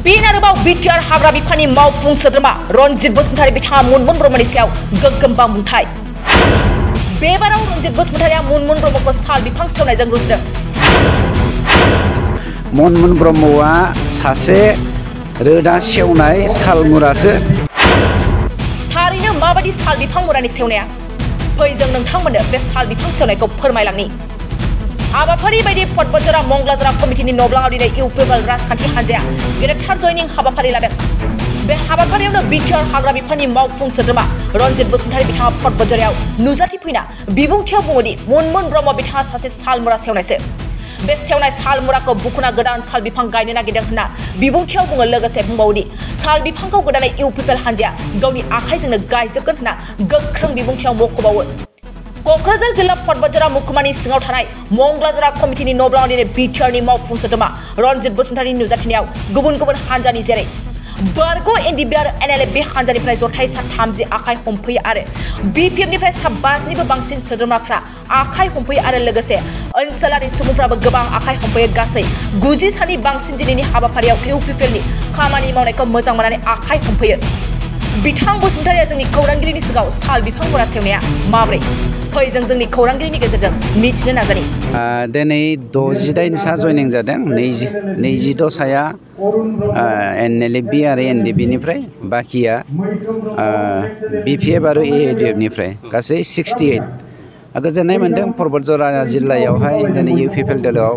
बिन आरोबाव बिटिआर हाग्रा बिफाननि मावफुं सोद्रोमा रनजित बसुमतारी बिथाङा मुनमुन ब्रह्मनि सायाव गोग्गोम बांबुंथाय। बेबाराव रनजित बसुमतारीया मुनमुन ब्रह्मखौ साल बिफां सेवनायजों रुजुदों। मुनमुन ब्रह्मआ सासे रोदा सेवनाय सालमुरासो। थारैनो माबायदि साल बिफां मुरानि सेवनाया? फै जों नोंथांमोननो बे साल बिफां सेवनायखौ फोरमायलांनि। हाबाफारि बायदि फटबजरा मंगलाजरा कमिटिनि नब्लाङाव दिनै इउपिपिएल राजखान्थि हान्जाया गेदेरथार जयनिं हाबाफारि लादों। बे हाबाफारियावनो बिटिआर हाग्रा बिफाननि मावफुं सोद्रोमा रनजित बसुमतारी बिथाङा फटबजरायाव नुजाथिफैना बिबुंथियाव बुङोदि मुनमुन ब्रह्म बिथाङा सासे सालमुरा सेवनायसो। बे सेवनाय सालमुराखौ बुखुना गोदान साल बिफां गायनो नागिरदों होनना बिबुंथियाव बुङो। लोगोसे बुंबावोदि साल बिफांखौ गोदानै इउपिपिएल हान्जाया गावनि आखाइजोंनो गायजोबगोन होनना गोख्रों बिबुंथियाव मख'बावो। क'क्राझार जिल्ला फटबजरा महकुमानि सिङाव थानाय मंगलाजरा कमिटिनि नब्लाङाव दिनै बिटिआरनि मावफुं सोद्रोमा रनजित बसुमतारीनि नुजाथिनायाव गुबुन गुबुन हान्जानि जेरै बारग' एनडिबि आरो एनएलएफ बे हान्जानिफ्राय जथाय सा 30 आखाइ हमफैयो आरो बिपिएफनिफ्राय सा 5निबो बांसिन सोद्रोमाफ्रा आखाइ हमफैयो आरो लोगोसे ओनसोलारि सुबुंफ्राबो गोबां आखाइ हमफैयो। गासै 90 सानि बांसिन दिनैनि हाबाफारियाव इउपिपिएलनि खामानि मावनायखौ मोजां मोननानै आखाइ हमफैयो। बिथां बसुमतारीया जोंनि खौरांगिरिनि सिगाङाव साल बिफां मुरा सेवनाया माबोरै फै जों जोंनि खौरांगिरिनि गेजेरजों मिथिनो नाजानि। दिनै 68 सा जयनिं जादों। 26 साया एनएलएफबि आरो एनडिबिनिफ्राय, बाखिया बिपिएफ आरो एएडिएफनिफ्राय गासै 68। गोजोननाय मोन्दों फटबजरा जिल्लायावहाय दिनै इउपिपिएल दोलोआव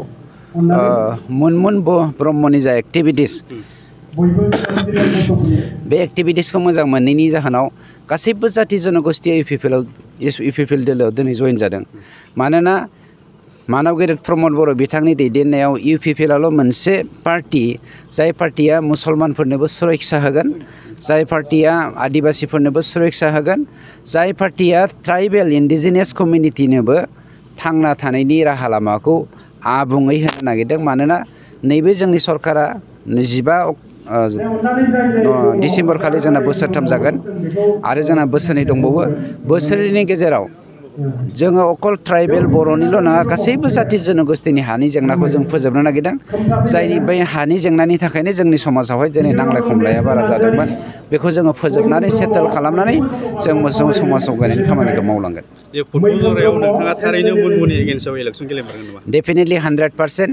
मुनमुन ब्रह्मनि जा एक्टिभिटिस, बे एक्टिभिटिसखौ मोजां मोनैनि जाहोनाव गासैबो जाथि जनगोष्ठीया इउपिपिएल दोलोआव दिनै जइन जादों। मानोना मानव गेदेर प्रमद बर' बिथांनि दैदेननायाव इउपिपिएलआल' मोनसे पार्टी, जाय पार्टीया मुसलमानफोरनोबो सुरक्षा होगोन, जाय पार्टीया आदिबासीफोरनोबो सुरक्षा होगोन, जाय पार्टीया ट्राइबेल इन्डिजिनियास कमिउनिटिनोबो थांना थानायनि राहा लामाखौ आबुङै होनो नागिरदों। मानोना नैबे जोंनि सरकारा 15 डिसेम्बर खालि जोंना बोसोरथाम जागोन आरो जोंना बोसोरनै दंबावो। बोसोरनि गेजेराव जोङो अकल ट्राइबेल बर'निल' नङा, गासैबो जाथि जनगोष्ठीनि हानि जेंनाखौ जों फोजोबनो नागिरदों। जायनि बै हानि जेंनानि थाखायनो जोंनि समाजावहाय दिनै नांलाय खमलाया बारा जादोंमोन। बेखौ जोङो फोजोबनानै सेटेल खालामनानै जों मोजां समाजाव गायनायनि खामानिखौ मावलांगोन। डेफिनेटलि 100%।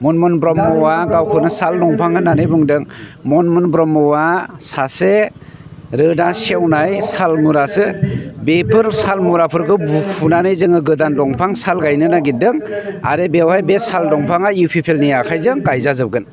मुनमुन ब्रह्मआ गावखौनो साल दंफां होननानै बुंदों। मुनमुन ब्रह्मआ सासे रोदा सेवनाय सालमुरासो। बेफोर सालमुराफोरखौ बुखुनानै जोङो गोदान दंफां साल गायनो नागिरदों आरो बेवहाय बे साल दंफाङा इउपिपिएलनि आखाइजों गायजाजोबगोन।